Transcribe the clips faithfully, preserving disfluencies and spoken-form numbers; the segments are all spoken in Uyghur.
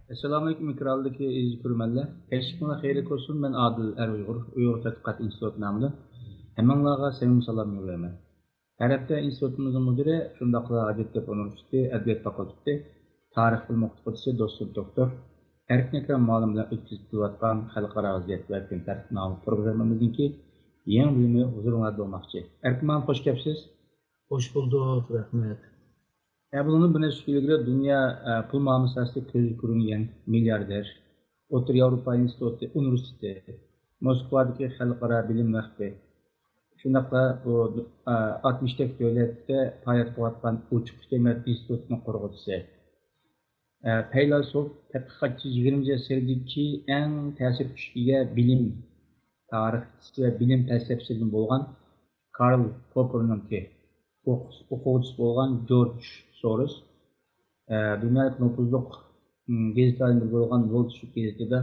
ئەسسالامۇئەلەيكۇم، ئېكراندىكى ئەزىز كۆرۈرمەنلەر. كەچلىكىڭلار خەيرلىك بولسۇن. مەن ئادىل ئەر ئۇيغۇر، ئۇيغۇر تەتقىقات ئىنستىتۇتى نامىدىن ھەممىڭلارغا سەمىمىي سالام يوللايمەن. ھەر ھەپتە ئىنستىتۇتىمىزنىڭ مۇدىرى، شۇنداقلا ھاجەتتەپ ئۇنىۋېرسىتېتى ئەدەبىيات فاكۇلتېتى تارىخ بۆلۈم ئوقۇتقۇچىسى دوستۇم دوكتور ئەركىن ئەكرەم مۇئەللىم بىلەن ئۆتكۈزۈپ كېلىۋاتقان خەلقئارا ۋەزىيەت ۋە كۈن تەرتىپ ناملىق پروگراممىمىزنىڭكى يېڭى بۆلۈمى ھۇزۇرۇڭلاردا بولماقچى. ئەركىن مۇئەللىم، خوش كەپسىز. خوش بولدۇق، رەھمەت. ئە، بۇنىڭدىن بىر نەچچە كۈن ئىلگىرى دۇنيا، ئە، پۇل مۇئامىلە ساھەسىدە كۆزگە كۆرۈنگەن مىلياردېر، ئوتتۇرا ياۋروپا ئىنستىتۇتى، ئۇنىۋېرسىتېتى، موسكۋادىكى خەلقئارا بىلىم ۋەقپى، شۇنداقلا بۇ، ئە، ئاتمىشتەك دۆلەتتە پائالىيەت قىلىۋاتقان ئوچۇق ئىجتىمائىيەت ئىنستىتۇتىنىڭ قۇرغۇچىسى، ئە، پەيلاسوپ، تەتقىقاتچى، يىگىرمىنچى ئەسىردىكى ئەڭ تەسىر كۈچكە ئىگە بىلىم تارىخچىسى ۋە بىلىم پەلسەپىچىسىدىن بولغان كارل پوپپېرنىڭكى ئوقۇغۇچىسى بولغان جورج سوروس، ئە، دۇنيادىكى نوپۇزلۇق، م، گېزىتلەردىن بىرى بولغان ۋول سترىت گېزىتىدا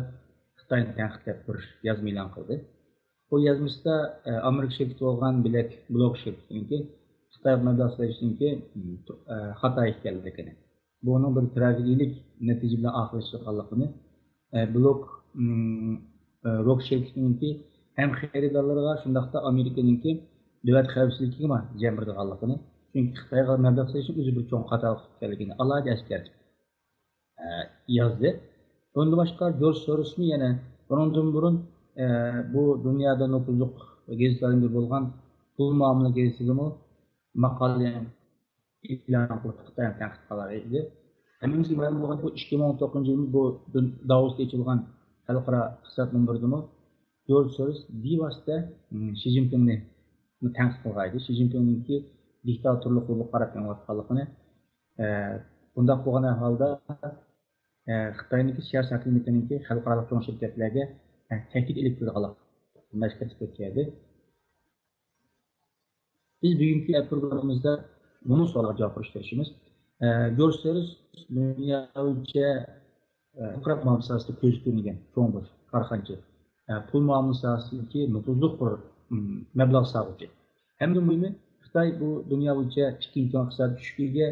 خىتاينى تەنقىدلەپ بىر يازما ئېلان قىلدى. بۇ يازمىسىدا، ئە، ئامېرىكا شىركىتى بولغان بىلەك بلوك شىركىتىنىڭكى خىتايغا مەبلەغ سېلىشنىڭكى، م، تو-، ئە، خاتا ئىكەنلىكىنى، بۇنىڭ بىر تراگېدىيەلىك نەتىجە بىلەن ئاخىرلىشىدىغانلىقىنى، ئە، بلوك، م، ئە، روك شىركىتىنىڭكى ھەم خېرىدارلىرىغا، شۇنداقتا ئامېرىكىنىڭكى دۆلەت خەۋپسىزلىكىگىمۇ زىيان بېرىدىغانلىقىنى، چۈنكى خىتايغا مەبلەغ سېلىشنىڭ ئۆزى بىر چوڭ خاتالىق ئىكەنلىكىنى ئالاھىدە ئەسكەرتىپ، ئە، يازدى. بۇندىن باشقا، جورج سوروسمۇ يەنە بۇنىڭدىن بۇرۇن، ئە، بۇ دۇنيادا نوپۇزلۇق گېزىتلەردىن بىرى بولغان پۇل مۇئامىلە گېزىتىدىمۇ ماقالە ئېلان قىلىپ، خىتاينى تەنقىد قىلغان ئىدى. ھەممىمىزگە مەلۇم بولغان بۇ ئىككى مىڭ ئون توققۇزىنچى يىلى بۇ دۇن-، داۋوستا ئېچىلغان خەلقئارا ئىقتىساد مۇنبىرىدىمۇ جورج سوروس بىۋاسىتە، م، شى جىنپىڭنى تەنقىد قىلغان ئىدى. شى جىنپىڭنىڭكى دىكتاتورلۇق يولىغا قاراپ مېڭىۋاتقانلىقىنى، ئە، بۇنداق بولغان ئەھۋالدا، ئە، خىتاينىڭكى سىياسىي ھاكىمىيىتىنىڭكى خەلقئارالىق چوڭ شىركەتلەرگە، ئە، تەھدىت ئېلىپ كېلىدىغانلىقىنى ئەسكەرتىپ ئۆتكەن ئىدى. بىز بۈگۈنكى پروگراممىمىزدا مۇنۇ سوئالغا جاۋاب بېرىشكە تىرىشىمىز. ئە، جورج سوروس دۇنيا بويىچە، ئە، خەلقئارا مۇئامىلە ساھەسىدە كۆزگە كۆرۈنگەن چوڭ بىر كارخانىچى. ئە، پۇل مۇئامىلە ساھەسىدىكى نوپۇزلۇق بىر، م، مەبلەغ سالغۇچى. ھەمدە مۇھىمى، خىتاي بۇ دۇنيا بويىچە ئىككىنچى چوڭ ئىقتىسادىي كۈچكە ئىگە،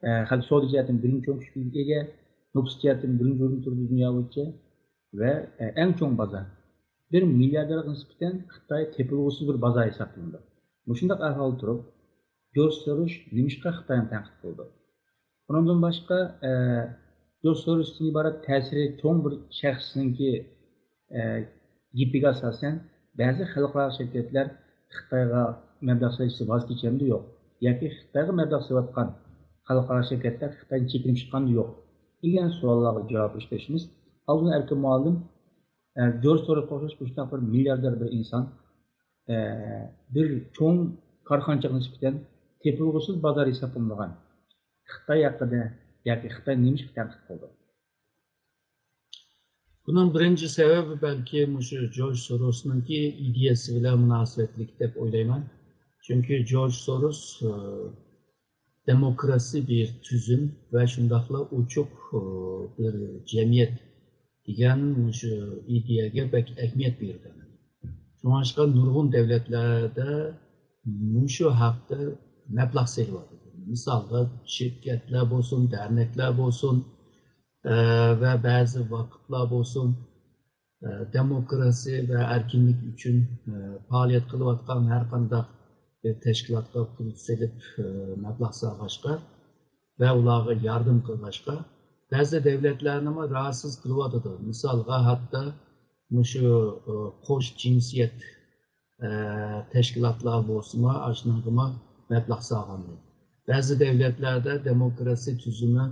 ئە، خەلق سودا جەھەتتىن بىرىنچى چوڭ كۈچكە ئىگە، نوپۇس جەھەتتىن بىرىنچى ئورۇندا تۇرىدۇ دۇنيا بويىچە. ۋە، ئە، ئەڭ چوڭ بازار. بىر مىلياردېرغا نىسبەتەن خىتاي تېپىلغۇسىز بىر بازار ھېسابلىنىدۇ. مۇشۇنداق ئەھۋالدا تۇرۇپ، جورج سوروس نېمىشقا خىتاينى تەنقىد قىلىدۇ؟ بۇنىڭدىن باشقا، ئە، جورج سوروستىن ئىبارەت تەسىرى چوڭ بىر شەخسنىڭكى، ئە، گېپىگە ئاساسەن، بەزى خەلقئارا شىركەتلەر خىتايغا مەبلەغ سېلىشتىن ۋاز كېچەمدۇ يوق؟ ياكى خىتايغا مەبلەغ سېلىۋاتقان خەلقئارا شىركەتلەر خىتايدىن چېكىنىپ چىققاندۇ يوق؟ دېگەن سوئاللارغا جاۋاب بېرىشكە تىرىشىمىز. ئالدىن ئەركىن مۇئەللىم، ئە، جورج سوروسقا ئوخشاش مۇشۇنداق بىر مىلياردېر بىر ئىنسان، ئە، بىر چوڭ كارخانىچىغا نىسبەتەن تېپىلغۇسىز بازار ھېسابلىنىدىغان خىتاي ھەققىدە ياكى خىتاي نېمىشقا تەنقىد قىلىدۇ؟ بۇنىڭ بىرىنچى سەۋەبى بەلكى مۇشۇ جورج سورۇسنىڭكى ئىدىيەسى بىلەن مۇناسىۋەتلىك دەپ ئويلايمەن. چۈنكى جورج سوروس، ئە، دېموكراسىي بىر تۈزۈم ۋە شۇنداقلا ئوچۇق، ئە، بىر جەمئىيەت دېگەن مۇشۇ ئىدىيەگە بەك ئەھمىيەت بېرىدۇ. شۇڭلاشقا نۇرغۇن دۆلەتلەردە مۇشۇ ھەقتە مەبلەغ سېلىۋاتىدۇ. مىسالغا، شىركەتلەر بولسۇن، دەرنەكلەر بولسۇن، ئە، ۋە بەزى ۋاقىپلار بولسۇن، ئە، دېموكراسىيە ۋە ئەركىنلىك ئۈچۈن، ئە، پائالىيەت قىلىۋاتقان ھەر قانداق بىر تەشكىلاتقا پۇل سېلىپ، ئە، مەبلەغ سالغاچقا ۋە ئۇلارغا ياردەم قىلغاچقا، بەزى دۆلەتلەرنىمۇ راھەتسىز قىلىۋاتىدۇ. مىسالغا، ھەتتا مۇشۇ، ئە، قوش جىنسىيەت، ئە، تەشكىلاتلار بولسىمۇ، ئاشۇنىڭغىمۇ مەبلەغ سالغانىدى. بەزى دۆلەتلەردە دېموكراسىيە تۈزۈمى،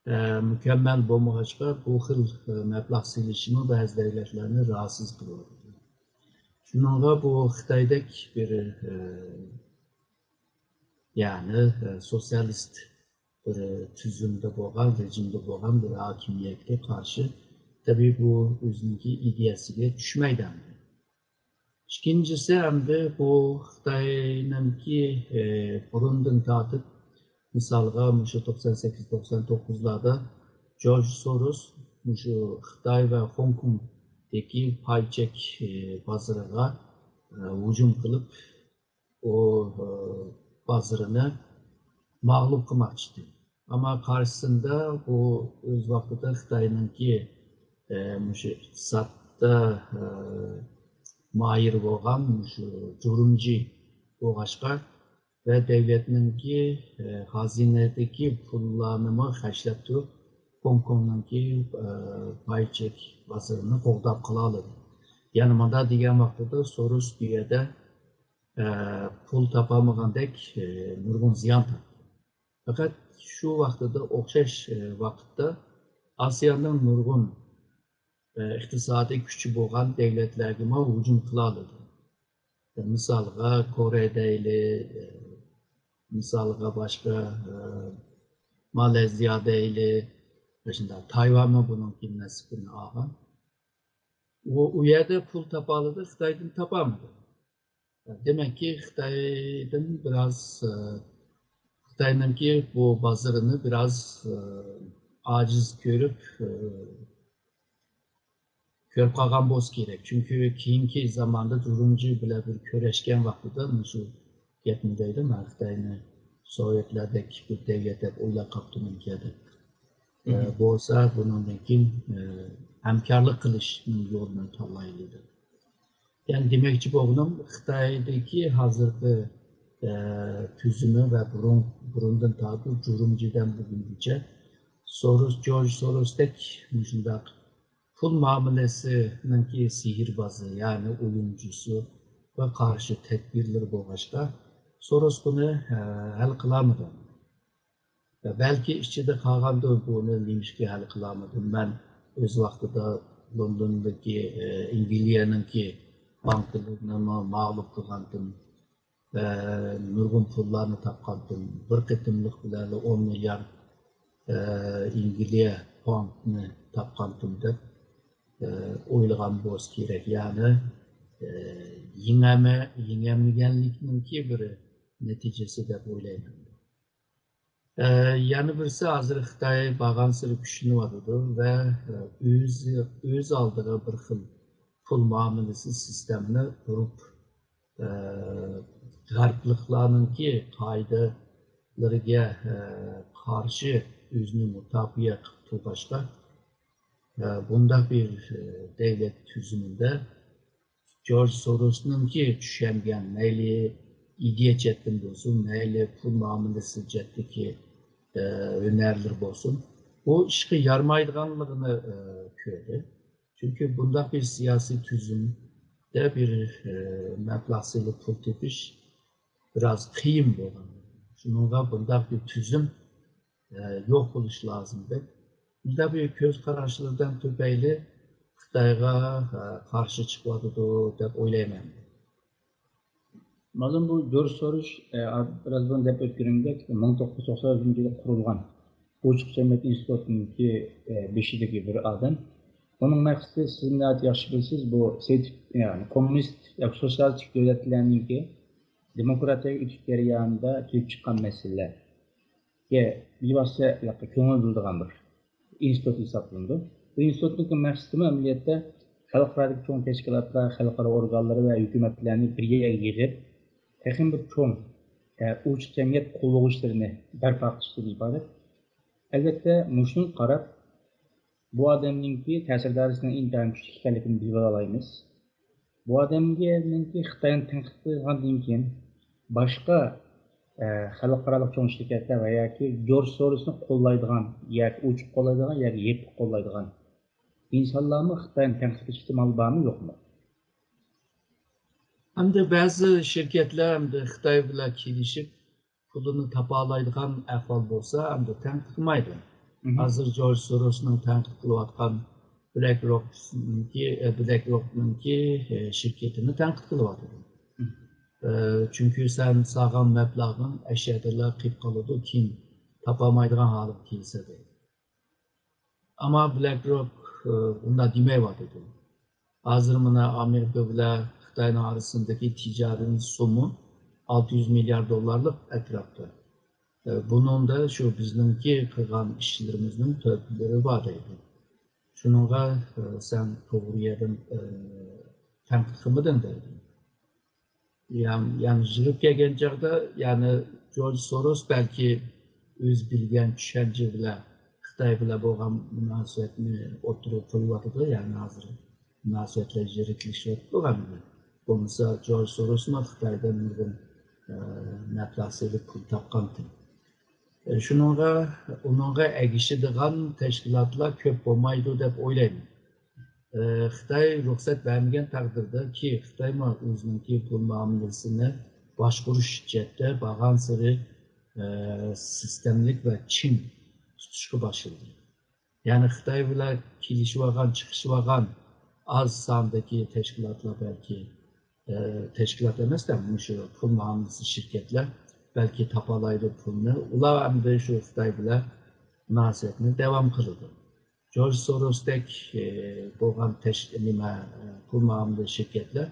ئە، مۇكەممەل بولمىغاچقا، بۇ خىل، ئە، مەبلەغ سېلىشمۇ بەزى دۆلەتلەرنى راھەتسىز قىلىۋاتىدۇ. شۇنىڭغا بۇ خىتايدەك بىر، ئە، يەنى، ئە، سوتسىيالىست بىر تۈزۈمدە بولغان، رېجىمدا بولغان بىر ھاكىمىيەتكە قارشى، تەبىئىي، بۇ ئۆزىنىڭكى ئىدىيەسىگە چۈشمەيدۇ ئەمدى. ئىككىنچىسى، ئەمدى بۇ خىتاينىڭكى، ئى، بۇرۇندىن تارتىپ، مىسالغا، مۇشۇ توقسان سەككىز، توقسان توققۇزلاردا جورج سوروس مۇشۇ خىتاي ۋە خوڭكوڭدىكى پاي چەك، ئى، بازىرىغا، ئى، ھۇجۇم قىلىپ، ئۇ، ئى، بازىرىنى مەغلۇپ قىلماقچى ئىدى. ئەمما قارشىسىدا بۇ ئۆز ۋاقتىدا خىتاينىڭكى، ئە، مۇشۇ ئىقتىسادتا، ئە، ماھىر بولغان مۇشۇ جۇرۇمجى بولغاچقا ۋە دۆلەتنىڭكى، ئە، خەزىنىدىكى پۇللارنىمۇ خەجلەپ تۇرۇپ، خوڭكوڭنىڭكى، ئە، پاي چېك بازىرىنى قوغداپ قالالىدى. يەنى مۇنداق دېگەن ۋاقتىدا سوروس بۇ يەردە، ئە، پۇل تاپالمىغاندەك، ئە، نۇرغۇن زىيان تارتتى. پەقەت شۇ ۋاقتىدا ئوخشاش، ئە، ۋاقىتتا ئاسىيانىڭ نۇرغۇن، ئە، ئىقتىسادىي كۈچى بولغان دۆلەتلەرگىمۇ ھۇجۇم قىلالىدى. مىسالغا كورېيە دەيلى، ئە، مىسالغا باشقا، ئە، مالايزىيا دەيلى، شۇنداق تايۋانمۇ بۇنىڭكى نەسىبىنى ئالغان. ئۇ، ئۇ يەردە پۇل تاپالىدى، خىتايدىن تاپالمىدى. دېمەككى، خىتايدىن بىراز، ئە، خىتاينىڭكى بۇ بازىرىنى بىراز، ئە، ئاجىز كۆرۈپ، ئە، كۆرۈپ قالغان بولسا كېرەك. چۈنكى كېيىنكى زاماندا جۇرۇمجى بىلەن بىر كۆرۈشكەن ۋاقتىدا مۇشۇ گەپنى دەيدۇ، مەن خىتاينى سوۋېتلەردەك بىر دۆلەت دەپ ئويلاپ قاپتىمەنكەن دەپ. ئە، بولسا بۇنىڭدىن كېيىن، ئە، ھەمكارلىق قىلىشنىڭ يولىنى تاللايلى دەپ. يەنى دېمەكچى بولغىنىم، خىتايدىكى ھازىرقى، ئە، تۈزۈمى ۋە بۇرۇن، بۇرۇندىن تارتىپ جۇرۇمجىدىن بۈگۈنگىچە سوروس، جورج سوروستەك مۇشۇنداق پۇل مۇئامىلىسىنىڭكى سېھىربازى، يەنى ئويۇنچۇسى ۋە قارشى تەدبىرلىرى بولغاچقا، سوروس بۇنى، ئە، ھەل قىلالمىدى. بەلكى ئىچىدە قالغاندۇ، بۇنى نېمىشقا ھەل قىلالمىدىم؟ مەن ئۆز ۋاقتىدا لوندوندىكى، ئە، ئەنگلىيەنىڭكى بانكىلىرىنىمۇ مەغلۇپ قىلغانتىم. ئە، نۇرغۇن پۇللارنى تاپقانتىم. بىر قېتىملىق بىلەنلا ئون مىليارد، ئە، ئەنگلىيە پوندنى تاپقانتىم دەپ، ئە، ئويلىغان بولسا كېرەك. يەنى، ئە، يېڭەمە-، يېڭەلمىگەنلىكنىڭكى بىر نەتىجىسى دەپ ئويلايمەن. ئە، يەنە بىرسى، ھازىر خىتاي بارغانسېرى كۈچلىنىۋاتىدۇ ۋە، ئە، ئۆز، ئۆز ئالدىغا بىر خىل پۇل مۇئامىلىسى سىستېمىنى قۇرۇپ، ئە، غەربلىكلارنىڭكى قائىدىلىرىگە، ئە، قارشى ئۆزىنى مۇداپىئە قىلىپ تۇرغاچقا، ئە، بۇنداق بىر، ئە، دۆلەت تۈزۈمىدە جورج سوروسنىڭكى چۈشەنگەن، مەيلى ئىدىيە جەھەتتىن بولسۇن، مەيلى پۇل مۇئامىلىسى جەھەتتىكى، ئە، ھۈنەرلىرى بولسۇن، بۇ ئىشقا يارىمايدىغانلىقىنى، ئە، كۆردى. چۈنكى بۇنداق بىر سىياسىي تۈزۈمدە بىر، ئە، مەبلەغ سېلىپ پۇل تېپىش بىراز قىيىن بولغان. شۇنىڭغا بۇنداق بىر تۈزۈم، ئە، يوق بولۇشى لازىم دەپ، مۇنداق بىر كۆز قاراشلىرىدىن تۈپەيلى خىتايغا، ئە، قارشى چىقىۋاتىدۇ دەپ ئويلايمەن. مەلۇم، بۇ جورج سوروس، ئە، بىراز بۇرۇن دەپ ئۆتكىنىمدەك، مىڭ توققۇز يۈز توقسان ئۈچىنچى يىلى قۇرۇلغان ئوچۇق جەمئىيەت ئىنستىتۇتىنىڭكى، ئە، بېشىدىكى بىر ئادەم. ئۇنىڭ مەقسىتى، سىز ناھايىتى ياخشى بىلىسىز، بۇ سېيت-، يەنى كوممۇنىست ياكى سوتسىيالىستىك دۆلەتلەرنىڭكى دېموكراتىيەگە ئۆتۈش جەريانىدا كېلىپ چىققان مەسىلىلەرگە بىۋاسىتە كۆڭۈل بۆلىدىغان بىر ئىنستىتۇت ھېسابلىنىدۇ. بۇ ئىنستىتۇتنىڭ مەقسىتىمۇ ئەمەلىيەتتە خەلقئارادىكى چوڭ تەشكىلاتلار، خەلقئارا ئورگانلىرى ۋە ھۆكۈمەتلەرنى بىر يەرگە يىغىپ، تېخىمۇ بىر چوڭ، ئە، ئوچۇق جەمئىيەت قۇرۇلۇشلىرىنى بەرپا قىلىشتىن ئىبارەت. ئەلۋەتتە، مۇشۇنىڭغا قاراپ، بۇ ئادەمنىڭكى تەسىر دائىرىسىنىڭ ئىنتايىن كۈچلۈك ئىكەنلىكىنى بىلىۋالالايمىز. بۇ ئادەمنىڭكى خىتاينى تەنقىد قىلغاندىن كېيىن، باشقا، ئە، خەلقئارالىق چوڭ شىركەتلەر ۋە ياكى جورج سورسنى قوللايدىغان، ياكى ئوچۇق قوللايدىغان، ياكى يېپىق قوللايدىغان ئىنسانلارمۇ خىتاينى تەنقىد قىلىش ئېھتىمالى بارمۇ، يوقمۇ؟ ئەمدى بەزى شىركەتلەر ئەمدى خىتاي بىلەن كېلىشىپ، پۇلىنى تاپالايدىغان ئەھۋال بولسا، ئەمدى تەنقىد قىلمايدۇ. مم. ھازىر جورج سورسنىڭ تەنقىد قىلىۋاتقان بلاك روكنىڭكى، ئە، بلاك روكنىڭكى، ئە، شىركىتىنى تەنقىد قىلىۋاتىدۇ. مم. ئە، چۈنكى سەن سالغان مەبلەغنىڭ ئەشەدىلا قېلىپ قالىدۇ، كېيىن تاپالمايدىغان ھالغا كەلسە دەيدۇ. ئەمما بلاك روك، ئە، ئۇنداق دېمەيۋاتىدۇ. ھازىر مانا ئامېرىكا بىلەن خىتاينىڭ ئارىسىدىكى تىجارىي سوممۇ ئالتە يۈز مىليارد دوللارلىق ئەتراپتا. ئە، بۇنىڭدا شۇ بىزنىڭكى قىلغان ئىشلىرىمىزنىڭ تۆھپىلىرى بار دەيدۇ. شۇنىڭغا، ئە، سەن توغرا يەردىن، ئە، تەنقىد قىلمىدىڭ دەيدۇ. يەنى، يەنى يىغىپ كەلگەن چاغدا، يەنى جورج سوروس بەلكى ئۆزى بىلگەن چۈشەنچە بىلەن خىتاي بىلەن بولغان مۇناسىۋەتنى ئوتتۇرىغا قويۇۋاتىدۇ. يەنى ھازىر مۇناسىۋەتلەر يىرىكلىشىۋاتىدۇ ئەمدى. بولمىسا جورج سورسمۇ خىتايدا نۇرغۇن، ئە، مەبلەغ سېلىپ پۇل تاپقانتى. ئە، شۇنىڭغا، ئۇنىڭغا ئەگىشىدىغان تەشكىلاتلار كۆپ بولمايدۇ دەپ ئويلايمەن. ئە، خىتاي رۇخسەت بەرمىگەن تەقدىردە، كى خىتايمۇ ئۆزىنىڭكى پۇل مۇئامىلىسىنى باشقۇرۇش جەھەتتە بارغانسېرى، ئە، سىستېمىلىك ۋە چىڭ تۇتۇشقا باشلىدى. يەنى خىتاي بىلەن كېلىشىۋالغان، چىقىشىۋالغان ئاز ساندىكى تەشكىلاتلار بەلكى، ئە، تەشكىلات ئەمەستە، مۇشۇ پۇل مۇئامىلىسى شىركەتلەر بەلكى تاپالايدۇ پۇلنى. ئۇلار ئەمدى شۇ خىتاي بىلەن مۇناسىۋەتنى داۋام قىلىدۇ. جورج سورستەك، ئە، بولغان تەش-، نېمە، ئە، پۇل مۇئامىلە شىركەتلەر،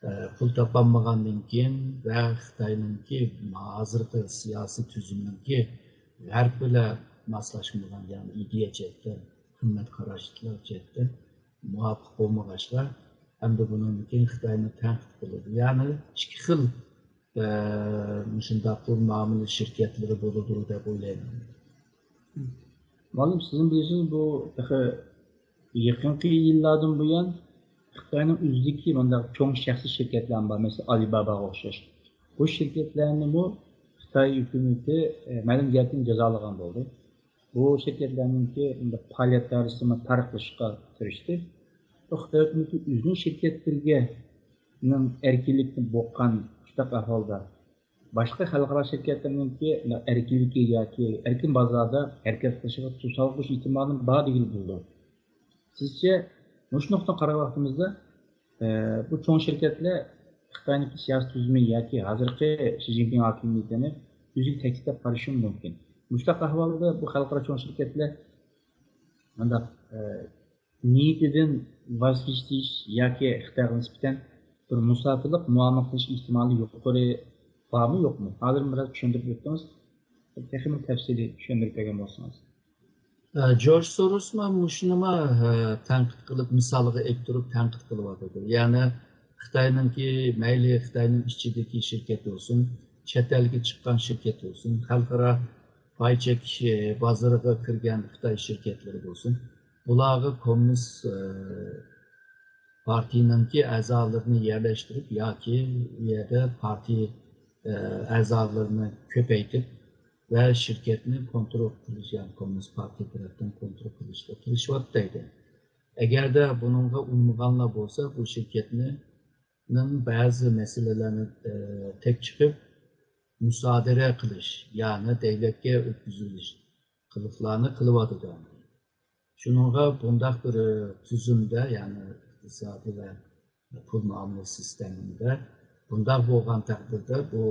ئە، پۇل تاپالمىغاندىن كېيىن ۋە خىتاينىڭكى ھازىرقى سىياسىي تۈزۈمنىڭكى غەرب بىلەن ماسلاشمىغان، يەنى ئىدىيە جەھەتتە، قىممەت قاراشلار جەھەتتە مۇۋاپىق بولمىغاچقا، ئەمدى بۇنىڭدىن كېيىن خىتاينى تەنقىد قىلىدۇ. يەنى ئىككى خىل، ئە، مۇشۇنداق پۇل مۇئامىلە شىركەتلىرى بولىدۇ دەپ ئويلايمەن. مۇئەللىم، سىزمۇ بىلىسىز، بۇ تېخى يېقىنقى يىللاردىن بۇيان خىتاينىڭ ئۆزىدىكى مۇنداق چوڭ شەخسىي شىركەتلەر بار، مەسىلەن، ئالىباباغا ئوخشاش. بۇ شىركەتلەرنىمۇ خىتاي ھۆكۈمىتى، ئە، مەلۇم جەھەتتىن جازالىغان بولدى. بۇ شىركەتلەرنىڭكى مۇنداق پائالىيەت دائىرىسىنى تار قىلىشقا تىرىشتى. بۇ خىتاي ھۆكۈمىتى ئۆزىنىڭ شىركەتلىرىگە نىڭ ئەركىنلىكنى بوغقان مۇشۇنداق ئەھۋالدا باشقا خەلقئارا شىركەتلەرنىڭكى ئەركىنلىكى ياكى ئەركىن بازاردا ھەرىكەت قىلىشىغا توسالغۇ قويۇش ئېھتىمالىمۇ بار دېگىلى بولىدۇ. سىزچە مۇشۇ نۇقتىدىن قارىغان ۋاقتىمىزدا، ئە، بۇ چوڭ شىركەتلەر خىتاينىڭكى سىياسىي تۈزۈمى ياكى ھازىرقى شى جىنپىڭ ھاكىمىيىتىنى ئۆزىگە تەكلىپ دەپ قارىشىمۇ مۇمكىن. مۇشۇنداق ئەھۋالدا بۇ خەلقئارا چوڭ شىركەتلەر مۇنداق، ئە، نىيىتىدىن ۋاز كېچىش ياكى خىتايغا نىسبەتەن بىر مۇساپىلىق مۇئامىلە قىلىش ئېھتىمالى يۇقىرى بارمۇ، يوقمۇ؟ ھازىر بىراز چۈشەندۈرۈپ ئۆتتىڭىز. تېخىمۇ تەپسىلىي چۈشەندۈرۈپ بەرگەن بولسىڭىز. ئە، جورج سورسمۇ مۇشۇنىمۇ، ئە، تەنقىد قىلىپ، مىسالغا ئېلىپ تۇرۇپ تەنقىد قىلىۋاتىدۇ. يەنى خىتاينىڭكى، مەيلى خىتاينىڭ ئىچىدىكى شىركەت بولسۇن، چەت ئەلگە چىققان شىركەت بولسۇن، خەلقئارا پاي چېكىش، ئە، بازىرىغا كىرگەن خىتاي شىركەتلىرى بولسۇن، بۇلارغا كوممۇنىست، ئە، پارتىيىنىڭكى ئەزالىرىنى يەرلەشتۈرۈپ ياكى ئۇ يەردە پارتىيە، ئە، ئەزالىرىنى كۆپەيتىپ ۋە شىركەتنى كونترول قىلىش، يەنى كوممۇنىست پارتىيە تەرەپتىن كونترول قىلىشقا تىرىشىۋاتىدۇ دەيدۇ. ئەگەردە بۇنىڭغا ئۇنىمىغانلار بولسا، بۇ شىركەتنىڭ بەزى مەسىلىلەرنى، ئە، تەك چىقىپ، مۇسادىرە قىلىش، يەنى دەۋلەتكە ئۆتكۈزۈۋېلىش قىلىقلارنى قىلىۋاتىدۇ. شۇنىڭغا بۇنداق بىر، ئە، تۈزۈمدە، يەنى ئىقتىسادىي ۋە پۇل مۇئامىلە سىستېمىدا بۇنداق بولغان تەقدىردە بۇ،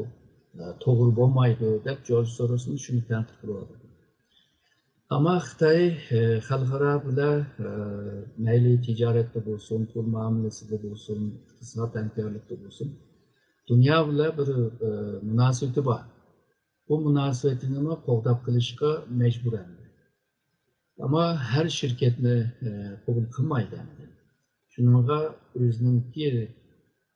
ئە، توغرا بولمايدۇ دەپ جورج سورسمۇ شۇنى تەنقىد قىلىۋاتىدۇ. ئەمما خىتاي، ئە، خەلقئارا بىلەن، ئە، مەيلى تىجارەتتە بولسۇن، پۇل مۇئامىلىسىدە بولسۇن، ئىقتىساد ھەمكارلىقتا بولسۇن، دۇنيا بىلەن بىر، ئە، مۇناسىۋىتى بار. بۇ مۇناسىۋىتىنىمۇ قوغداپ قېلىشقا مەجبۇر ئەمدى. ئەمما ھەر شىركەتنى، ئە، قوبۇل قىلمايدۇ ئەمدى. شۇنىڭغا ئۆزىنىڭكى،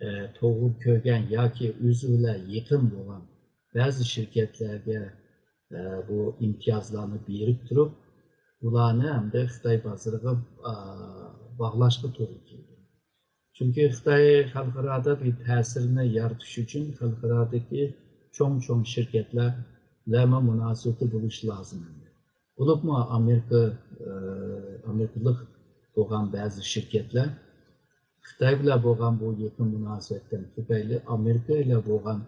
ئە، توغرا كۆرگەن ياكى ئۆزى بىلەن يېقىن بولغان بەزى شىركەتلەرگە، ئە، بۇ ئىمتىيازلارنى بېرىپ تۇرۇپ، بۇلارنى ئەمدى خىتاي بازىرىغا، ئا، باغلاشقا توغرا كېلىدۇ. چۈنكى خىتاي خەلقئارادا بىر تەسىرنى يارىتىش ئۈچۈن خەلقئارادىكى چوڭ-چوڭ شىركەتلەر بىلەنمۇ مۇناسىۋىتى بولۇشى لازىم. بولۇپمۇ ئامېرىكا، ئە، ئامېرىكىلىق بولغان بەزى شىركەتلەر خىتاي بىلەن بولغان بۇ يېقىن مۇناسىۋەتتىن تۈپەيلى ئامېرىكا بىلەن بولغان،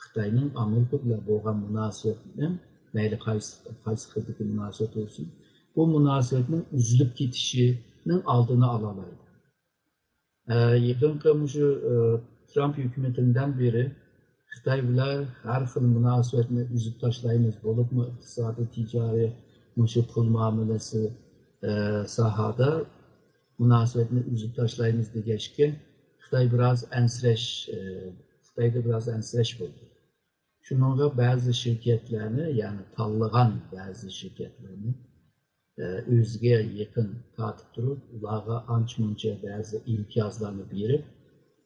خىتاينىڭ ئامېرىكا بىلەن بولغان مۇناسىۋەتنىڭ، مەيلى قايسى، قايسى خىلدىكى مۇناسىۋەت بولسۇن، بۇ مۇناسىۋەتنىڭ ئۈزۈلۈپ كېتىشىنىڭ ئالدىنى ئالالايدۇ. ئە، يېقىنقى مۇشۇ، ئە، ترامپ ھۆكۈمىتىدىن بېرى خىتاي بىلەن ھەر خىل مۇناسىۋەتنى ئۈزۈپ تاشلايمىز، بولۇپمۇ ئىقتىسادىي، تىجارىي، مۇشۇ پۇل مۇئامىلىسى، ئە، ساھەدە مۇناسىۋەتنى ئۈزۈپ تاشلايمىز دېگەچكە، خىتاي بىراز ئەنسىرەش، ئە، خىتايدا بىراز ئەنسىرەش بولدى. شۇنىڭغا بەزى شىركەتلەرنى، يەنى تاللىغان بەزى شىركەتلەرنى، ئە، ئۆزىگە يېقىن تارتىپ تۇرۇپ، ئۇلارغا ئانچە-مۇنچە بەزى ئىمتىيازلارنى بېرىپ،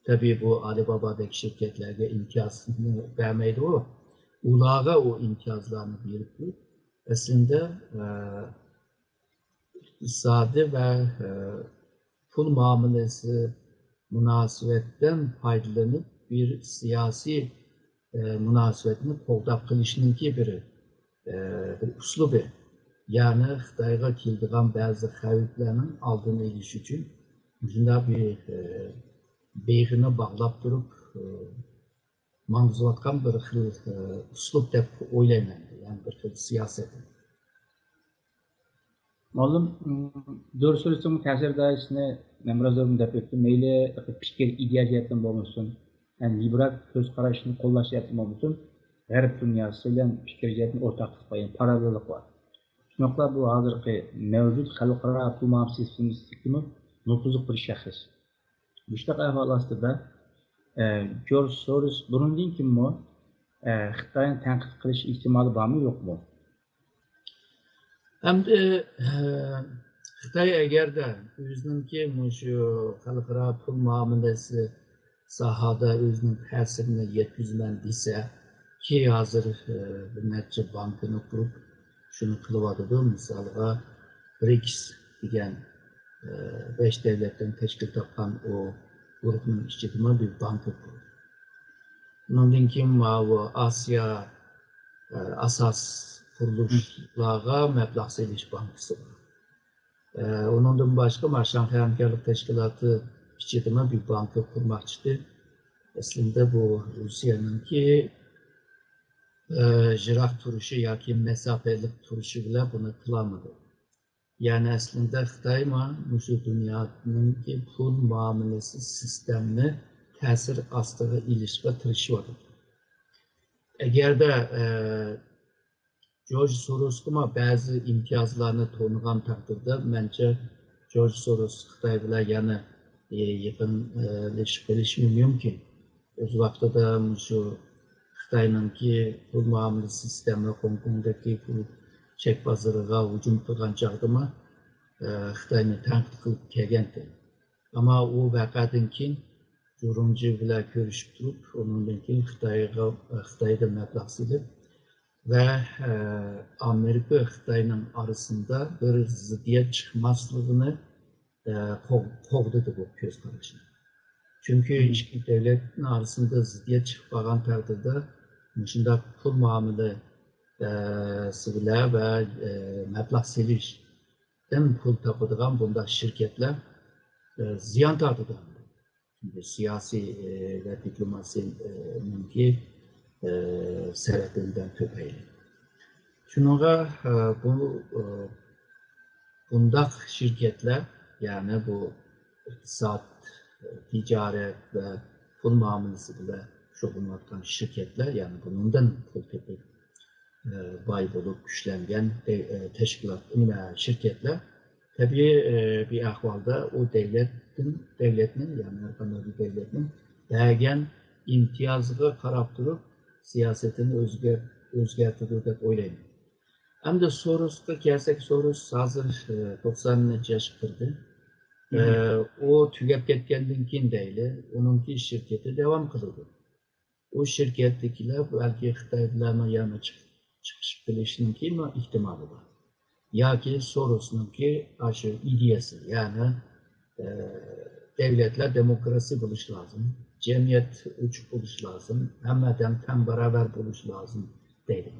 تەبىئىي بۇ ئالىبابادەك شىركەتلەرگە ئىمتىيازنى بەرمەيدۇ، ئۇلارغا ئۇ ئىمتىيازلارنى بېرىپ تۇرۇپ، ئەسلىندە ئىقتىسادىي ۋە پۇل مۇئامىلىسى مۇناسىۋەتتىن پايدىلىنىپ، بىر سىياسىي مۇناسىۋەتنى قوغداپ قېلىشنىڭكى بىر، بىر ئۇسلۇبى. يەنى خىتايغا كېلىدىغان بەزى خەۋپلەرنىڭ ئالدىنى ئېلىش ئۈچۈن مۇشۇنداق بىر بېغىنى باغلاپ تۇرۇپ ماڭغۇزۇۋاتقان بىر خىل ئۇسلۇب دەپ ئويلايمەن، يەنى بىر خىل سىياسەت. مۇئەللىم، دۇرۇس سۆزلىسىڭىز، تەسىر دائىرىسىنى مەن بىراز ئالدىن دەپ ئۆتتۈم. مەيلى پىكىر، ئىدىيە جەھەتتىن بولمىسۇن، يەنى لىبېرال كۆز قاراشنى قوللاش جەھەتتىن بولمىسۇن، غەرب دۇنياسى بىلەن پىكىر جەھەتتىن ئورتاقلىق بار، يەنى پاراللېللىق بار. شۇنداقلا بۇ ھازىرقى مەۋجۇت خەلقئارا پۇل مۇئامىلە سىستېمىسىدىكىمۇ نوپۇزلۇق بىر شەخس. مۇشۇنداق ئەھۋال ئاستىدا، ئە، جورج سوروس بۇنىڭدىن كېيىنمۇ، ئە، خىتاينى تەنقىد قىلىش ئېھتىمالى بارمۇ، يوقمۇ؟ ئەمدى، ئە، خىتاي ئەگەردە ئۆزىنىڭكى مۇشۇ خەلقئارا پۇل مۇئامىلىسى ساھەدە ئۆزىنىڭ تەسىرىنى يەتكۈزىمەن دېسە، كى ھازىر، ئە، بىر نەچچە بانكىنى قۇرۇپ شۇنى قىلىۋاتىدۇ. مىسالغا، برىكس دېگەن، ئە، بەش دۆلەتتىن تەشكىل تاپقان ئۇ گۇرۇپنىڭ ئىچىدىمۇ بىر بانكا قۇرۇپ. ئۇنىڭدىن كېيىن ماۋۇ ئاسىيا، ئە، ئاساس قۇرۇلۇشلارغا مەبلەغ سېلىش بانكىسى بار. ئە، ئۇنىڭدىن باشقا، مانا شاڭخەي ھەمكارلىق تەشكىلاتى ئىچىدىمۇ بىر بانكا قۇرماقچىدى. ئەسلىندە بۇ روسىيەنىڭكى، ئە، يىراق تۇرۇشى ياكى مەساپىلىك تۇرۇشى بىلەن بۇنى قىلالمىدى. يەنى ئەسلىندە خىتايمۇ مۇشۇ دۇنيانىڭكى پۇل مۇئامىلىسى سىستېمىنى تەسىر ئاستىغا ئېلىشقا تىرىشىۋاتىدۇ. ئەگەردە، ئە، جورج سوروسقىمۇ بەزى ئىمتىيازلارنى تونۇغان تەقدىردە، مەنچە، جورج سوروس خىتاي بىلەن يەنە، ئە، يېقىنلىشىپ قېلىشى مۇمكىن. ئۆز ۋاقتىدا مۇشۇ خىتاينىڭكى پۇل مۇئامىلە سىستېمىسى، خوڭكوڭدىكى پۇل چەك بازىرىغا ھۇجۇم قىلغان چاغدىمۇ، ئە، خىتاينى تەنقىد قىلىپ كەلگەنتى. ئەمما ئۇ ۋەقەدىن كېيىن جۇرۇڭجى بىلەن كۆرۈشۈپ تۇرۇپ، ئۇنىڭدىن كېيىن خىتايغا، خىتايدا مەبلەغ سېلىپ ۋە، ئە، ئامېرىكا خىتاينىڭ ئارىسىدا بىر زىددىيەت چىقماسلىقىنى، ئە، قوغ-، قوغدىدى بۇ كۆز قاراشنى. چۈنكى ئىككى دۆلەتنىڭ ئارىسىدا زىددىيەت چىقىپ قالغان تەقدىردە، مۇشۇنداق پۇل مۇئامىلىسى بىلەن ۋە، ئە، مەبلەغ سېلىشتىن پۇل تاپىدىغان بۇنداق شىركەتلەر، ئە، زىيان تارتىدۇ. چۈنكى سىياسىي، ئە، ۋە دىپلوماسىينىڭكى، ئە، سەۋەبلىرىدىن تۈپەيلى. شۇنىڭغا، ئە، بۇ، ئە، بۇنداق شىركەتلەر، يەنى بۇ ئىقتىساد، تىجارەت ۋە پۇل مۇئامىلىسى بىلەن شۇغۇللىنىۋاتقان شىركەتلەر، يەنى بۇنىڭدىن پۇل تېپىپ، ئە، باي بولۇپ كۈچلەنگەن تەشكىلات، شىركەتلەر تەبىئىي، ئە، بىر ئەھۋالدا ئۇ دۆلەتتىن، دۆلەتنىڭ، يەنى ھەر قانداق بىر دۆلەتنىڭ بەرگەن ئىمتىيازىغا قاراپ تۇرۇپ سىياسىتىنى ئۆزگەر-، ئۆزگەرتىدۇ دەپ ئويلايمەن. ئەمدى سورۇسقا كەلسەك، سورۇس ھازىر، ئە، توقسان نەچچە ياشقا كىردى. ئە، ئۇ تۈگەپ كەتكەندىن كېيىن دەيلى، ئۇنىڭكى شىركىتى داۋام قىلىدۇ. ئۇ شىركەتتىكىلەر بەلكى خىتاي بىلەن يەنە چىق-، چىقىشىپ قېلىشنىڭكى ئېھتىمالى بار. ياكى سورۇسنىڭكى ئاشۇ ئىدىيەسى، يەنى، ئە، دۆلەتلەر دېموكراتىيە بولۇشى لازىم، جەمئىيەت ئوچۇق بولۇشى لازىم، ھەممە ئادەم تەڭ باراۋەر بولۇشى لازىم دەيدۇ.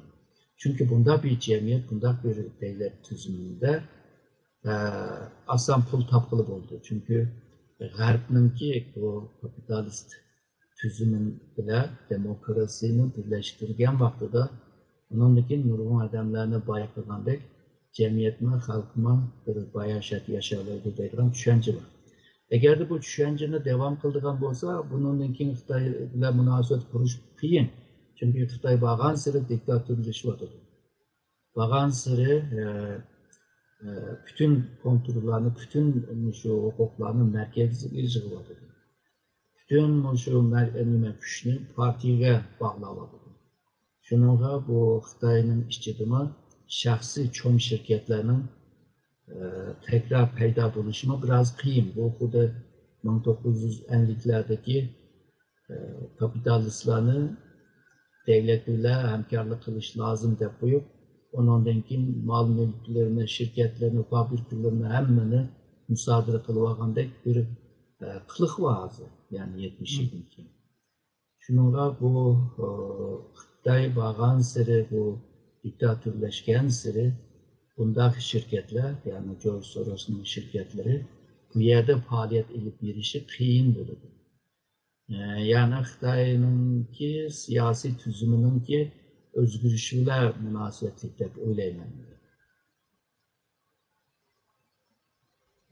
چۈنكى بۇنداق بىر جەمئىيەت، بۇنداق بىر دۆلەت تۈزۈمىدە، ئە، ئاسان پۇل تاپقىلى بولىدۇ. چۈنكى غەربنىڭكى بۇ كاپىتالىست تۈزۈمى بىلەن دېموكراتىيەنى بىرلەشتۈرگەن ۋاقتىدا، ئۇنىڭدىن كېيىن نۇرغۇن ئادەملەرنى باي قىلغاندەك، جەمئىيەتمۇ، خەلقمۇ بىر باياشات ياشاۋېرىدۇ دەيدىغان چۈشەنچە بار. ئەگەردە بۇ چۈشەنچىنى داۋام قىلىدىغان بولسا، بۇنىڭدىن كېيىن خىتاي بىلەن مۇناسىۋەت قۇرۇش قىيىن. چۈنكى خىتاي بارغانسېرى دىكتاتورلىشىۋاتىدۇ. بارغانسېرى، ئە، ئە، پۈتۈن كونتروللارنى، پۈتۈن مۇشۇ ھوقۇقلارنى مەركەزگە يىغىۋاتىدۇ. پۈتۈن مۇشۇ مەر-، نېمە، كۈچنى پارتىيەگە باغلاۋاتىدۇ. شۇنىڭغا بۇ خىتاينىڭ ئىچىدىمۇ شەخسىي چوڭ شىركەتلەرنىڭ، ئە، تەكرار پەيدا بولۇشىمۇ بىراز قىيىن. بۇ خۇددى مىڭ توققۇز يۈز ئەللىكلەردىكى، ئە، كاپىتالىستلارنى دۆلەت بىلەن ھەمكارلىق قىلىش لازىم دەپ قويۇپ، ئۇنىڭدىن كېيىن مال مۈلۈكلىرىنى، شىركەتلىرىنى، فابرىكىلىرىنى ھەممىنى مۇسادىرە قىلىۋالغاندەك بىر، ئە، قىلىق بار ھازىر، يەنى يەتمىش يىلدىن كېيىن. شۇنىڭغا بۇ، ئە، خىتاي بارغانسېرى، بۇ دىكتاتورلاشقانسېرى بۇنداق شىركەتلەر، يەنى جورج سوروسنىڭ شىركەتلىرى بۇ يەردە پائالىيەت ئېلىپ بېرىشى قىيىن بولىدۇ. ئە، يەنى خىتاينىڭكى سىياسىي تۈزۈمىنىڭكى ئۆزگىرىشى بىلەن مۇناسىۋەتلىك دەپ ئويلايمەن.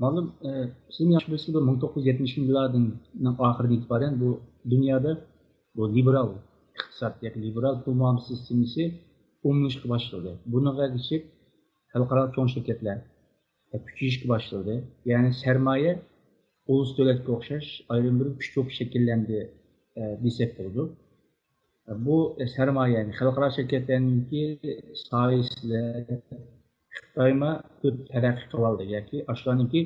مۇئەللىم، ئە، سىزمۇ ياخشى بىلىسىز، بۇ مىڭ توققۇز يۈز يەتمىشىنچى يىللاردىن ئاخىرىدىن ئېتىبارەن بۇ دۇنيادا بۇ لىبېرال ئىقتىساد ياكى لىبېرال پۇل مۇئامىلە سىستېمىسى ئومۇملىشىشقا باشلىدى. بۇنىڭغا ئەگىشىپ خەلقئارالىق چوڭ شىركەتلەر كۈچىيىشكە باشلىدى. يەنى سەرمايە ئۇلۇس دۆلەتكە ئوخشاش ئايرىم بىر كۈچ بولۇپ شەكىللەندى، ئە، دېسەك بولىدۇ. بۇ سەرمايە، يەنى خەلقئارا شىركەتلەرنىڭكى سايىسىدە خىتايمۇ كۆپ تەرەققىي قىلىۋالدى ياكى ئاشۇلارنىڭكى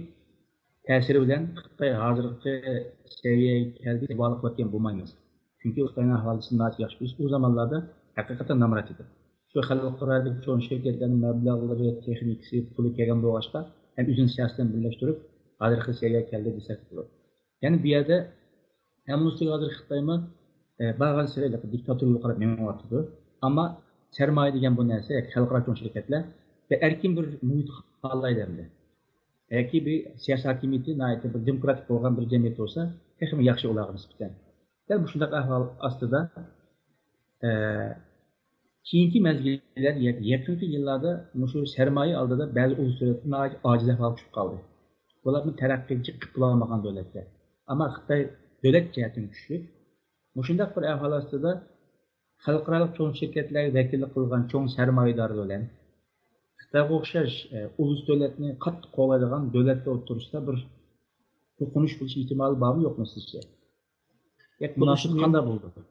تەسىرى بىلەن خىتاي ھازىرقى سەۋىيەگە كەلدى دەپ ھېساب قىلىۋاتقان بولمايمىز. چۈنكى خىتاينىڭ ئەھۋالى سىز ناھايىتى ياخشى بىلىسىز، ئۇ زامانلاردا ھەقىقەتەن نامرات ئىدى. شۇ خەلقئارادىكى چوڭ شىركەتلەرنىڭ مەبلەغلىرى، تېخنىكىسى، پۇلى كەلگەن بولغاچقا، ھەم ئۆزىنىڭ سىياسىتى بىلەن بىرلەشتۈرۈپ، ھازىرقى سەۋىيەگە كەلدى دېسەك بولىدۇ. يەنى بۇ يەردە ھەم ئۇنىڭ ئۈستىگە ھازىر خىتايمۇ، ئە، بارغانسېرى دىكتاتورلۇققا قاراپ مېڭىۋاتىدۇ. ئەمما سەرمايە دېگەن بۇ نەرسە ياكى خەلقئارا چوڭ شىركەتلەر بىر ئەركىن بىر مۇھىت خالايدۇ ئەمدى. ياكى بىر سىياسىي ھاكىمىيىتى ناھايىتى بىر دېموكراتىك بولغان بىر جەمئىيەت بولسا، تېخىمۇ ياخشى ئۇلارغا نىسبەتەن. دەل مۇشۇنداق ئەھۋال ئاستىدا، ئە، كېيىنكى مەزگىللەر، يا-، يېقىنقى يىللاردا مۇشۇ سەرمايە ئالدىدا بەزى ئۇلۇس دۆلەتلەر ناھايىتى ئاجىز ئەھۋالغا چۈشۈپ قالدى. بۇلارمۇ تەرەققىي جىق قىلالمىغان دۆلەتلەر. ئەمما خىتاي دۆلەت جەھەتتىن كۈچلۈك. مۇشۇنداق بىر ئەھۋال ئاستىدا خەلقئارالىق چوڭ شىركەتلەرگە ۋەكىللىك قىلغان چوڭ سەرمايىدارلار بىلەن خىتايغا ئوخشاش، ئە، ئۇلۇس دۆلەتنى قاتتىق قوغلايدىغان دۆلەتلەر ئوتتۇرىسىدا بىر توقۇنۇش بولۇش ئېھتىمالى بارمۇ يوقمۇ سىزچە؟ ياكى بولۇشى مۇناسىۋىتى مۇمكىن. قانداق بولىدۇ؟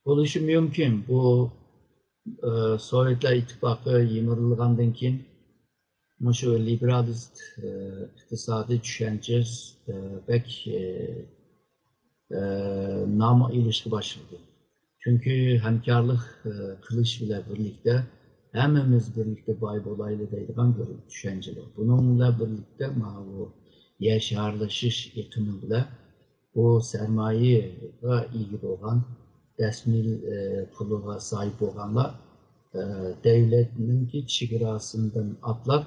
بولۇشى مۇمكىن. بۇ، ئە، سوۋېتلار ئىتتىپاقى يىمىرىلغاندىن كېيىن مۇشۇ لىبېرالىست، ئە، ئىقتىسادىي چۈشەنچە، ئە، بەك، ئە، ئە، نام ئېلىشقا باشلىدى. چۈنكى ھەمكارلىق، ئە، قىلىش بىلەن بىرلىكتە ھەممىمىز بىرلىكتە باي بولايلى دەيدىغان بىر چۈشەنچە بار. بۇنىڭ بىلەن بىرلىكتە ماۋۇ يەر شارلىشىش ئېقىمى بىلەن بۇ سەرمايىگە ئىگە بولغان، دەسمىيە، ئە، پۇلىغا ساھىب بولغانلار، ئە، دەۋلەتنىڭكى چېگراسىدىن ئاتلاپ،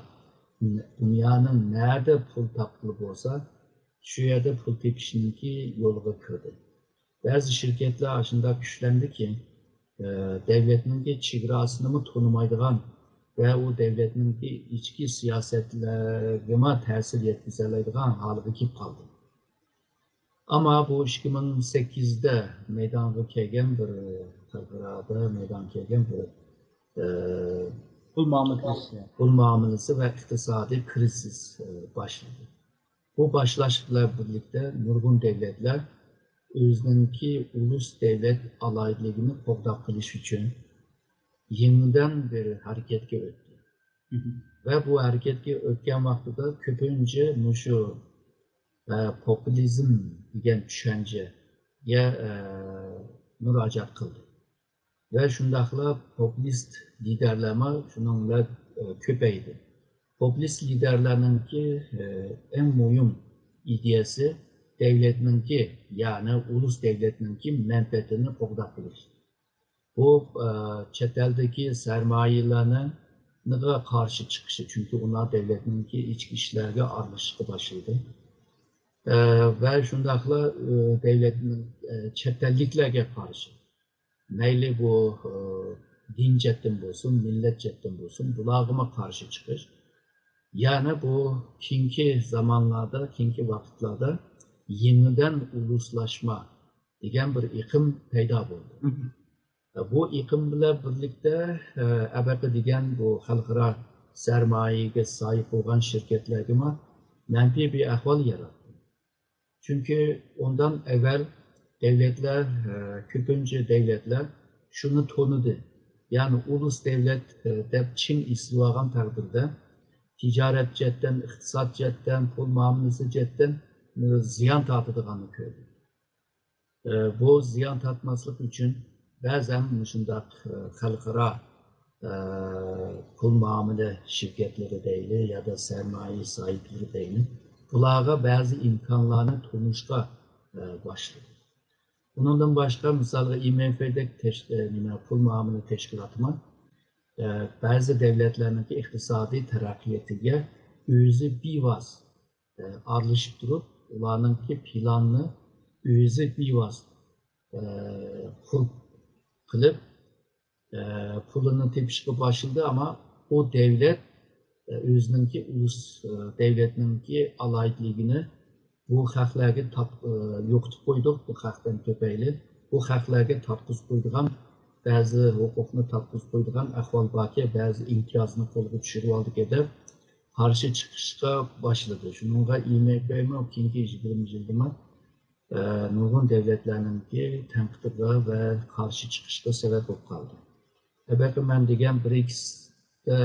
دۇنيانىڭ نەدە پۇل تاپقىلى بولسا، شۇ يەردە پۇل تېپىشنىڭكى يولىغا كىردى. بەزى شىركەتلەر ئاشۇنداق كۈچلەندىكى، ئە، دەۋلەتنىڭكى چېگراسىنىمۇ تونۇمايدىغان ۋە ئۇ دەۋلەتنىڭكى ئىچكى سىياسەتلەرگىمۇ تەسىر يەتكۈزەلەيدىغان ھالغا كېلىپ قالدى. ئەمما بۇ ئىككى مىڭ سەككىزدە مەيدانغا كەلگەن بىر، خەلقئارادا مەيدانغا كەلگەن بىر، ئە، پۇل مۇئامىلىسى. پۇل مۇئامىلىسى ۋە ئىقتىسادىي كرىزىس، ئە، باشلىدى. بۇ باشلاش بىلەن بىرلىكتە نۇرغۇن دەۋلەتلەر ئۆزىنىڭكى ئۇلۇس دەۋلەت ئالاھىدىلىكىنى قوغداپ قېلىش ئۈچۈن يېڭىدىن بىر ھەرىكەتكە ئۆتتى. مهم. ۋە بۇ ھەرىكەتكە ئۆتكەن ۋاقتىدا كۆپىنچە مۇشۇ، ئە، پوپۇلىزم دېگەن چۈشەنچىگە، ئە، مۇراجىئەت قىلدى. ۋە شۇنداقلا پوپۇلىست لىدەرلەرمۇ شۇنىڭ بىلەن، ئە، كۆپەيدى. پوپۇلىست لىدەرلەرنىڭكى، ئە، ئەڭ مۇھىم ئىدىيەسى دەۋلەتنىڭكى، يەنى ئۇلۇس دەۋلەتنىڭكى مەنپەئەتىنى قوغداپ قېلىش. بۇ، ئە، چەت ئەلدىكى سەرمايىلەرنىڭ قارشى چىقىشى، چۈنكى ئۇلار دەۋلەتنىڭكى ئىچكى ئىشلارغا ئارىلىشىشقا باشلىدى. ئە، ۋە شۇنداقلا، ئە، دەۋلەتنىڭ، ئە، چەت ئەللىكلەرگە قارشى. مەيلى بۇ، ئە، دىن جەھەتتىن بولسۇن، مىللەت جەھەتتىن بولسۇن، بۇلارغىمۇ قارشى چىقىش. يەنى بۇ كېيىنكى زامانلاردا، كېيىنكى ۋاقىتلاردا يېڭىدىن ئۇلۇسلاشما دېگەن بىر ئېقىم پەيدا بولدى. مهم. بۇ ئېقىم بىلەن بىرلىكتە، ئە، ئەبەقە دېگەن بۇ خەلقئارا سەرمايىگە ساھىب بولغان شىركەتلەرگىمۇ مەنپىي بىر ئەھۋال ياراتتى. چۈنكى ئۇندىن ئەۋۋەل دەۋلەتلەر، ئە، كۆپىنچە دەۋلەتلەر شۇنى تونۇدى. يەنى ئۇلۇس دەۋلەت، ئە، دەپ چىڭ ئېسىلىۋالغان تەقدىردە، تىجارەت جەھەتتىن، ئىقتىساد جەھەتتىن، پۇل مۇئامىلىسى جەھەتتىن، ئە، زىيان تارتىدىغاننى كۆردى. ئە، بۇ زىيان تارتماسلىق ئۈچۈن بەزەن مۇشۇنداق، ئە، خەلقئارا ئە، پۇل مۇئامىلە شىركەتلىرى دەيلى يادا سەرمايە ساھىبلىرى دەيلى، بۇلارغا بەزى ئىمكانلارنى تونۇشقا، ئە، باشلىدى. ئۇنىڭدىن باشقا، مىسالغا، ئاي ئېم ئېف دەك تەش-، ئە، نېمە، پۇل مۇئامىلە تەشكىلاتىمۇ، ئە، بەزى دۆلەتلەرنىڭكى ئىقتىسادىي تەرەققىياتىغا ئۆزى بىۋاسىتە، ئە، ئارىلىشىپ تۇرۇپ، ئۇلارنىڭكى پىلانىنى ئۆزى بىۋاسىتە، ئە، پۇل قىلىپ، ئە، پۇلىنى تېپىشقا باشلىدى، ئەمما ئۇ دۆلەت، ئە، ئۆزىنىڭكى ئۇلۇس، ئە، دۆلەتنىڭكى ئالاھىدىلىكىنى بۇ خەقلەرگە تاپ-، ئە، يوقىتىپ قويدۇق، بۇ خەقتىن تۆپەيلى. بۇ خەقلەرگە تارتقۇزۇپ قويىدىغان، بەزى ھوقۇقنى تارتقۇزۇپ قويىدىغان ئەھۋال باركەن، بەزى ئىمتىيازنى قولغا چۈشۈرۈۋالدىكەن دەپ قارشى چىقىشقا باشلىدى. شۇنىڭغا ئاي ئېم ئېف مۇ كېيىنكى يىگىرمە يىلدىمۇ، ئە، نۇرغۇن دۆلەتلەرنىڭكى تەنقىدىغا ۋە قارشى چىقىشقا سەۋەب بولۇپ قالدى. ئەبەقى مەن دېگەن برىكستا،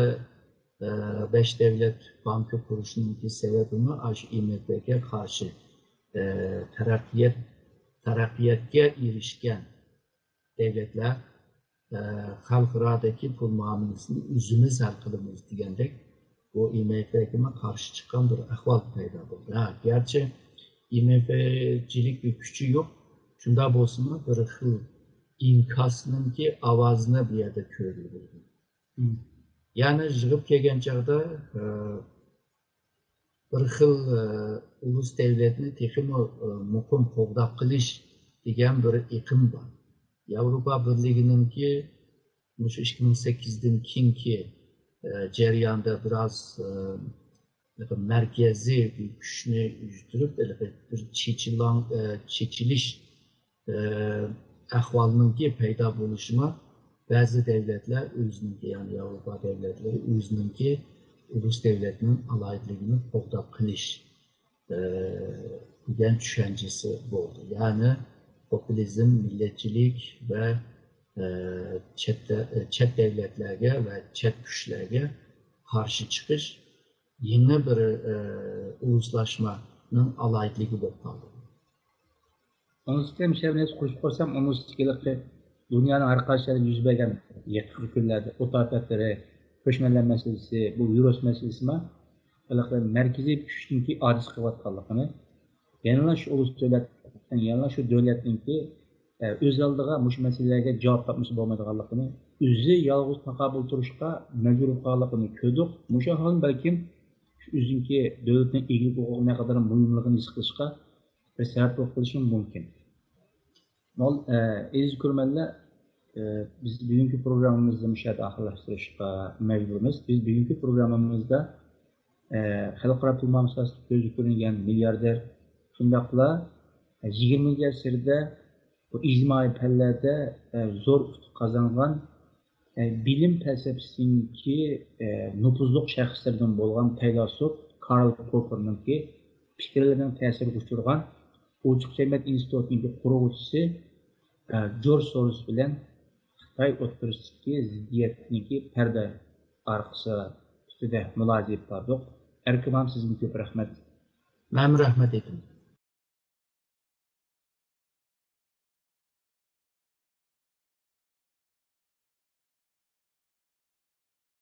ئە، بەش دۆلەت بانكا قۇرۇشنىڭكى سەۋەبىمۇ ئاشۇ ئاي ئېم ئېف قارشى، ئە، تەرەققىيات، تەرەققىياتقا ئېرىشكەن دۆلەتلەر، ئە، خەلقئارادىكى پۇل مۇئامىلىسىنى ئۆزىمىز ھەل قىلىمىز دېگەندەك، بۇ ئاي ئېم ئېف قارشى چىققان بىر ئەھۋال پەيدا بولدى. ھە، گەرچە ئاي ئېم ئېف چىلىك بىر كۈچى يوق، شۇنداق بولسىمۇ بىر خىل ئىنكاسنىڭكى ئاۋازىنى بۇ يەردە كۆرگىلى بولىدۇ. مم. يەنى يىغىپ كەلگەن چاغدا، ئە، بىر خىل، ئە، ئۇلۇس دۆلەتنى تېخىمۇ، ئە، مۇقىم قوغداپ قېلىش دېگەن بىر ئېقىم بار. ياۋروپا بىرلىكىنىڭكى مۇشۇ ئىككى مىڭ سەككىزدىن كېيىنكى، ئە، جەرياندا بىراز، ئە، مەركەزىي بىر كۈچنى يۈزدۈرۈپ، بىر چېچىلاڭ-، ئە، چېچىلىش ئە، ئەھۋالنىڭكى پەيدا بولۇشىمۇ بەزى دۆلەتلەر ئۆزىنىڭكى، يەنى ياۋروپا دۆلەتلىرى ئۆزىنىڭكى ئۇلۇس دۆلەتنىڭ ئالاھىدىلىكىنى قوغداپ قېلىش، ئە، دېگەن چۈشەنچىسى بولدى. يەنى پوپۇلىزم، مىللەتچىلىك ۋە، ئە، چەت دە-، چەت دۆلەتلەرگە ۋە چەت كۈچلەرگە قارشى چىقىش يېڭى بىر، ئە، ئۇلۇسلاشمانىڭ ئالاھىدىلىكى بولۇپ قالدى. ئۇنىڭ ئۈستىگە مۇشۇ يەرنى قوشۇپ قويسام، ئۇنىڭ ئۈستىگە ھېلىقى دۇنيانىڭ ھەر قايسى يەردە يۈز بەرگەن يېقىنقى كۈنلەردە ئوت ئاپەتلىرى، كۆچمەنلەر مەسىلىسى، بۇ ۋىرۇس مەسىلىسىمۇ ھېلىقى مەركىزىي كۈچنىڭكى ئاجىز قېلىۋاتقانلىقىنى، يەنىلا شۇ ئۇلۇس دۆلەت، يەنىلا شۇ دۆلەتنىڭكى، ئە، ئۆز ئالدىغا مۇشۇ مەسىلىلەرگە جاۋاب تاپمىسا بولمايدىغانلىقىنى، ئۆزى يالغۇز تاقابىل تۇرۇشقا مەجبۇر بولۇپ قالغانلىقىنى كۆردۇق. مۇشۇ ئەھۋال بەلكىم شۇ ئۆزىنىڭكى دۆلىتىنىڭ ئىگىلىك ھوقۇقى نەقەدەر مۇھىملىقىنى ھېس قىلىشقا بىر سەۋەب بولۇپ قېلىشى مۇمكىن. مول-، ئە، ئەزىز كۆرۈرمەنلەر، ئە، بىز بۈگۈنكى پروگراممىمىزنى مۇشۇ يەردە ئاخىرلاشتۇرۇشقا مەجبۇرمىز. بىز بۈگۈنكى پروگراممىمىزدا، ئە، خەلقئارا پۇل مۇئامىلىسى سىياسىتى كۆزگە كۆرۈنگەن مىلياردېر، شۇنداقلا يىگىرمە يىل ئىچىدە بۇ ئىجتىمائىي پەنلەردە، ئە، زور ئۇتۇق قازانغان، ئە، بىلىم پەلسەپىسىنىڭكى، ئە، نوپۇزلۇق شەخسلىرىدىن بولغان پەيلاسوپ كارل پوپپېرنىڭكى پىكىرلىرىنىڭ تەسىرىگە ئۇچرىغان ئوچۇق جەمئىيەت ئىنستىتۇتىنىڭكى قۇرغۇچىسى، ئە، جورج سوروس بىلەن خىتاي ئوتتۇرىسىدىكى زىددىيەتنىڭكى پەردە ئارقىسى ئۈستىدە مۇلاھىزە ئېلىپ باردۇق. ئەركىن ئاغام، سىزگىمۇ كۆپ رەھمەت. مەنمۇ رەھمەت ئېيتىمەن.